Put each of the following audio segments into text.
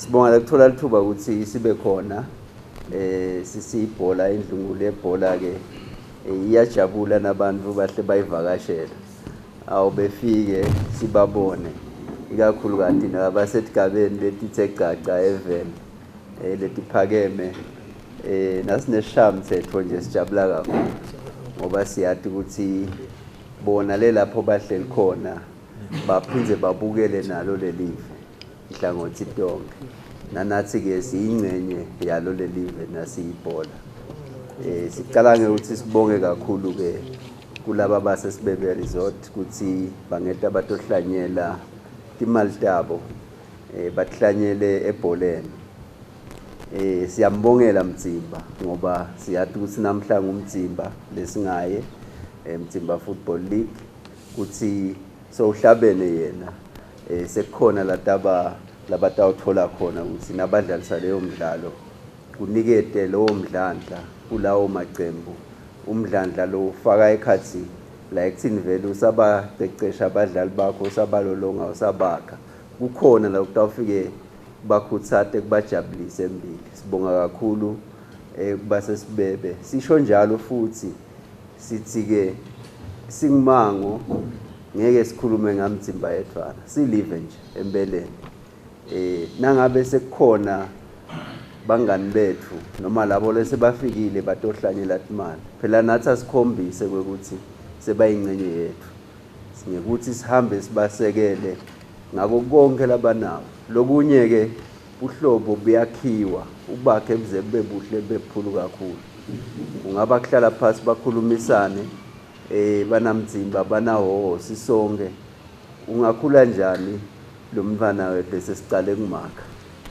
Sibonga lokuthola lithuba ukuthi sibe khona sisibhola indlungu lebhola ke iyajabula nabantu bahle bayivakashela. Awubefike sibabone ikakhulukati nabasetigabeni letithe gcaca eveni letiphakeme nasinesishamthetho nje sijabula kakhulu ngoba siyati ukuthi bona le lapho bahleli khona baphindze babukele nalo lelive inhlangothi tonke nanathi-ke siyingcenye yalo lelive nasiyibhola. Sicala ukuthi sibonge kakhulu-ke kulaba baseSibebe Resort ukuthi bangeta batohlanyela timali tabo batihlanyele ebholeni. Siyambongela Mtsimba ngoba siyathi ukuthi namhla ngumtsimba lesingaye Mtsimba Football League kuthi sowuhlabene yena sekukhona lataba labatawuthola khona ukuthi nabadlalisa leyo mdlalo kunikete lowo mdlandla kulawo macembu umdlandla lo ufaka ekhathi la ekuthini vele usabaqeqesha abadlali bakho usabalolonga usabakha kukhona la kutawufike bakhuthate kubajabulise embili. Sibonga kakhulu kuba sesibebe sisho njalo futhi sithi ke singumango ngeke sikhulume ngamtsimba yedvwana silive nje empeleni. Nangabe sekukhona bangani bethu noma labo lesebafikile batohlanyela timali phela nathi asikhombise kwekuthi sebayingcenye yethu ngekuthi sihambe sibasekele ngako konke labanako. Lokunye ke buhlobo buyakhiwa ubakhe buze bube buhle bebukhulu kakhulu. Kungaba kuhlala phasi bakhulumisane banamtsimba banahoho sisonke. Ungakhula njani lo mntwana wethu lesesicale kumakha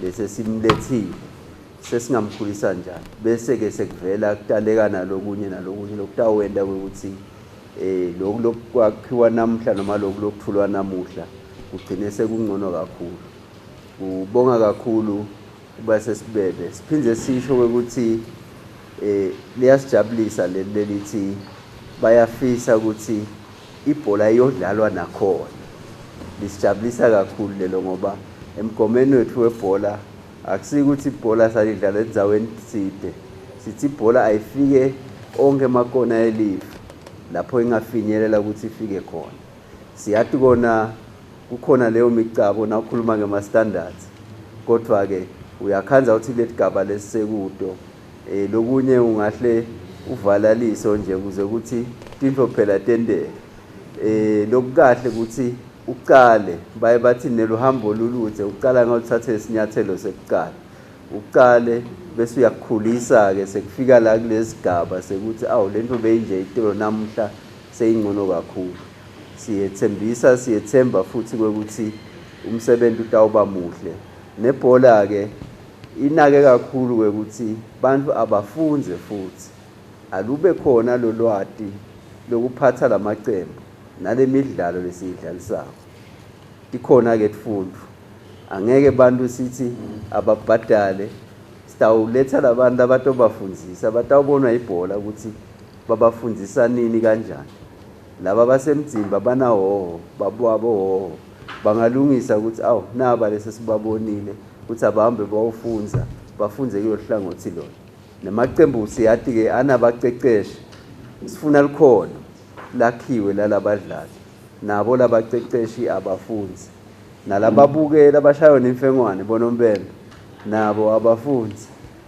lese simlethile sesingamkhulisa njani, bese ke sekuvela kutaleka nalokunye nalokunye lokutawenta ukuthi lokhu lokwakhiwa namuhla noma lokhu lokuthulwa namuhla kugcine sekungcono kakhulu. Kubonga kakhulu kuba sesibebe siphindze sisho ukuthi liyasijabulisa leli lelithi bayafisa ukuthi ibhola iyodlalwa nakhona. Lisijabulisa kakhulu lelo ngoba emgomeni wethu webhola akusiko ukuthi ibhola salidlala endzaweni tsite, sithi ibhola ayifike onke emakona elive lapho ingafinyelela ukuthi ifike khona. Siyathi kona kukhona leyo micabo nawukhuluma ngema-standards, kodwa-ke uyakhandza ukuthi kuleli gaba lesisekuto lokunye ungahle uvalaliso nje ukuze ukuthi tintfo phela tenteke. Lokukahle ukuthi ucale, baye bathi neluhambo luluthe, ucala ngawuthathe isinyathelo sekucala, ucale bese uyakukhulisa-ke sekufika la kulesigaba sekuthi awu lento beyinje itolo namuhla seyingcono kakhulu. Siyethembisa, siyethemba futhi kwekuthi umsebenzi utawuba muhle. Nebhola-ke inake kakhulu kwekuthi bantu abafunze futhi alube khona lolwati lokuphatha lamacembu nalemidlalo lesiyidlalisako. Tikhona-ke tifundvo, angeke bantu sithi ababhadale, sitawuletha labantu abatobafundzisa batawubonwa ibhola ukuthi babafundzisa nini kanjani. Laba basemdzimba banahoho babuwabohoho bangalungisa ukuthi awu naba lesi sibabonile ukuthi abahambe bawufunza bafunze kulo hlangothi lona. Namacembu siyathi-ke anabaceceshi sifuna likhono lakhiwe lalabadlali nabo labaceceshi abafunzi nalababukela abashaywa nemfengwane bonompempe nabo abafunzi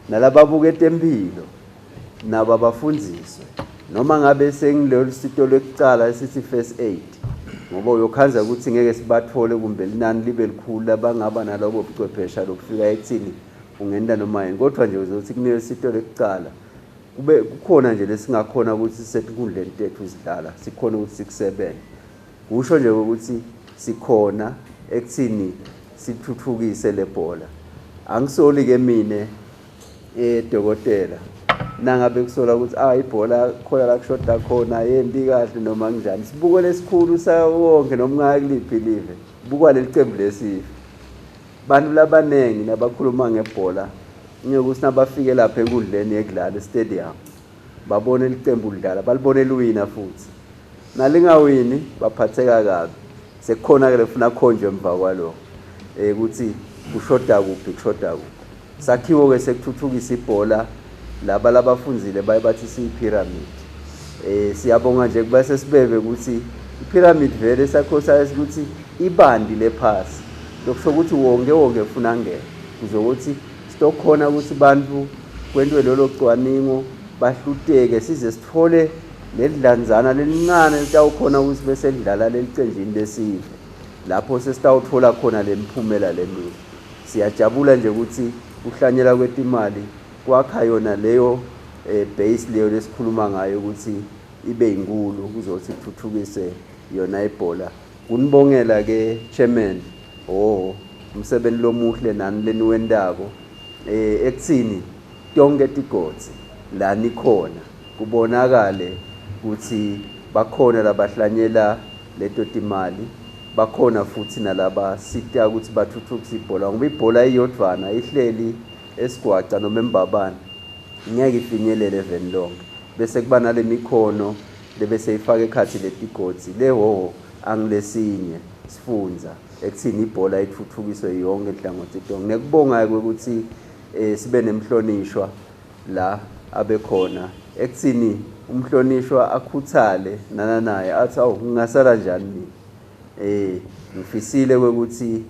nalababuka etempilo nabo abafundziswe noma ngabe sengilolu sito lwekucala esithi first aid ngoba uyokhandza ukuthi ngeke sibathole kumbe linani libe likhulu labangaba nalobo buchwephesha lokufika ekuthini ungenta noma yini, kodwa nje uzothi kuneyo sito lekucala kube kukhona nje lesingakhona ukuthi sisetinkundleni tethu sidlala sikhona ukuthi sikusebenze. Kusho nje ukuthi sikhona ekuthini sithuthukise le bhola. Angisoli ke mine dokotela nangabe kusola ukuthi ibhola khona la kushoda khona yenti kahle noma kanjani. Sibuko lesikhulu sawonke noma ungaya kuliphi live bukwa leli cembu lesive. Bantu labanengi nabakhuluma ngebhola ngeke nabafike lapha enkundleni yekudlala estadium babone licembu lidlala balibone liwina futhi nalingawini baphatheka kabi. Sekukhona ke lefuna khonjwe emva kwalokho ukuthi kushoda kuphi kushoda kuphi. Sakhiwo ke sekuthuthukisa ibhola laba labafundzile baye bathi siyi-pyramid. Siyabonga nje kuba sesibebe ukuthi i-pyramid vele sakhiwo sayo ukuthi ibandi lephasi, lokusho ukuthi wonke wonke ufuna angene kuze ukuthi sitokhona ukuthi bantu kwentwe lolo cwaningo bahluteke size sithole lelidlanzana lelincane litawukhona ukuthi bese lidlala lelicenjini lesive lapho sesitawuthola khona lemphumela lemihle. Siyajabula nje ukuthi kuhlanyela kwetimali kwakha yona leyo base leyo lesikhuluma ngayo ukuthi ibe inkulu kuzothi kuthuthukise yona ibhola. Kunibongela ke chairman, oh umsebenzi lomuhle nani leniwentako ekuthini tonke tigodzi la nikhona kubonakale ukuthi bakhona labahlanyela leto timali, bakhona futhi nalabasita ukuthi bathuthukise ibhola, ngoba ibhola iyodvwana ihleli esigwaca noma embabane ngeke ifinyelele eveni lonke. Bese kuba nale mikhono lebese ifaka ekhathi letigodzi lehoho angilesinye sifundza ekuthini ibhola ithuthukiswe yonke inhlangothi tonke. Nekubonga ukuthi sibe nemhlonishwa la abekhona ekuthini umhlonishwa akhuthale nana naye athi awu ngingasala njani mina, ngifisile ukuthi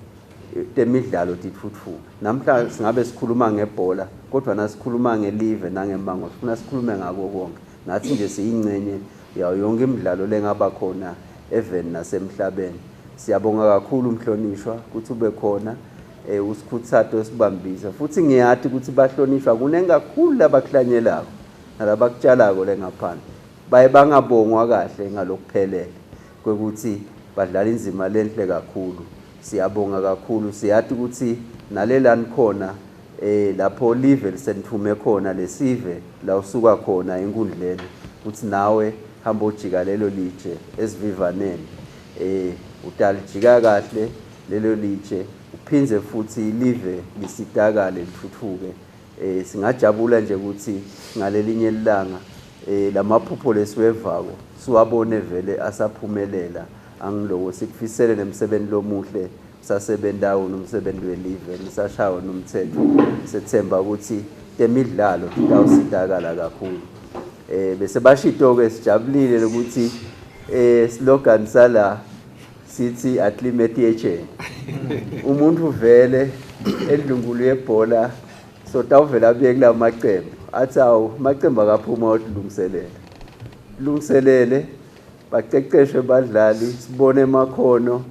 temidlalo tithuthuke. Namhla singabe sikhuluma ngebhola kodwa nasikhuluma ngelive nangemango sifuna sikhulume ngako konke. Nathi nje siyingcenye yayo yonke imidlalo lengaba khona eveni nasemhlabeni. Siyabonga kakhulu umhlonishwa ukuthi ube khona usikhuthato esibambisa, futhi ngiyati ukuthi bahlonishwa kunengi kakhulu labakuhlanyelako nalabakutshalako lengaphandle baye bangabongwa kahle ngalokuphelele kwekuthi badlala inzima lenhle kakhulu. Siyabonga kakhulu, siyati ukuthi nalelani khona lapho live lisenithume khona lesive la usuka khona enkundleni ukuthi nawe hamba ojika lelo litshe esivivaneni, utalijika kahle lelo litshe uphindze futhi live lisitakale lithuthuke. Singajabula nje ukuthi ngalelinye ilanga lamaphupho lesiwevako siwabone vele asaphumelela. Angiloko sikufisele nemsebenzi lomuhle sasebendawo nomsebenzi welive nisashawa nomthetho, sethemba ukuthi temidlalo titawusitakala kakhulu. Bese bashito ke sijabulile ukuthi slogan sala sithi acclimatization. Umuntu vele endlunkulu yebhola sotawuvela abuye kulawo macembu athi awu macembu akaphuma odilungiselela lungiselele baqeqeshwe badlali sibone emakhono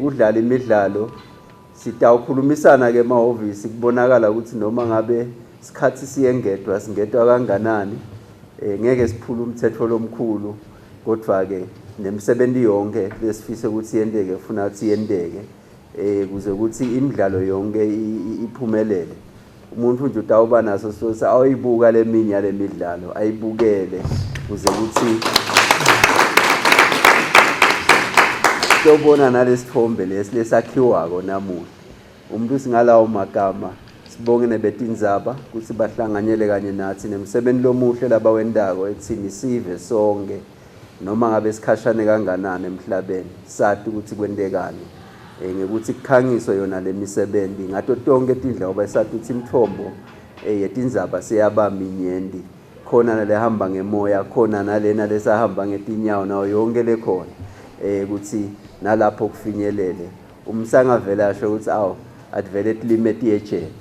kudlala imidlalo. Sitawukhulumisana ke emahhovisi kubonakala ukuthi noma ngabe sikhathi siyengedwa singedwa kanganani, ngeke siphule umthetho lomkhulu, kodwa ke nemisebenzi yonke lesifise ukuthi yenteke funa ukuthi yenteke kuze ukuthi imidlalo yonke iphumelele. Umuntu nje utawuba naso sokuthi ayibuka leminye yalemidlalo ayibukele kuze ukuthi siyobona nalesithombe lesi lesakhiwako namuhla. Umuntu singalawo magama sibonge nebetindzaba ukuthi bahlanganyele kanye nathi nemsebenzi lomuhle labawentako ekuthini sive sonke noma ngabe sikhashane kanganani emhlabeni sati ukuthi kwentekani ngekuthi kukhangiswe yona lemisebenzi ngato tonke tindlela, ngoba sathi ukuthi imithombo yetindzaba seyaba minyenti, khona nalehamba ngemoya, khona nalena lesahamba ngetinyawo, nayo yonke lekhona ukuthi nalapho kufinyelele. Umsangavela asho ukuthi awu ativele tilime tiyejele.